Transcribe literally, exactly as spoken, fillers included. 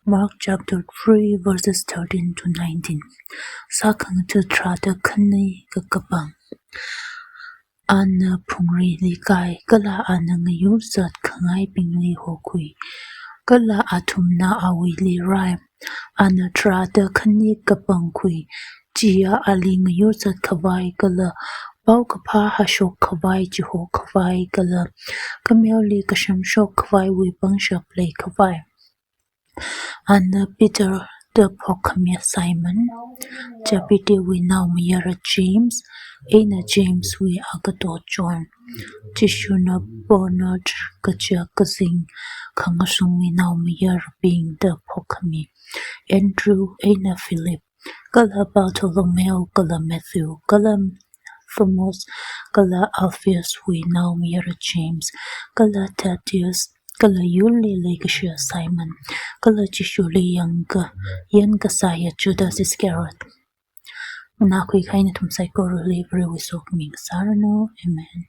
Mark chapter three, verses thirteen to nineteen. Sākhangatha tharāda khani kakapang. Ana phungrili kai, kala ana ngayur zatkhangaibingli hokhui, kala athumna awuili rai. Ana tharāda khani kapangkhui, chiya ali ngayur zatkhavai kala paokaphā hāshokkhavai, chihokhavai kala kameoli kashamshokkhavaiwui pangshap leikhavai. Ana Peterda phokkhami Simon, Zebedeewui naomayara James, eina Jameswui agato John, Jishuna ponot kaja kazing khangasungwui naomayarabingda phokkhami Andrew eina Philip, kala Bartholomew kala Matthew, kala Thomas, kala Alphaeuswui naomayara James, kala Thaddeus, kala yurli leikashiya Simon, kala Jishuli yangka, yankasāya Judas Iscariot. Nganākhui kahai nathum saikorali Varewui sokhami ngasāranu. Amen.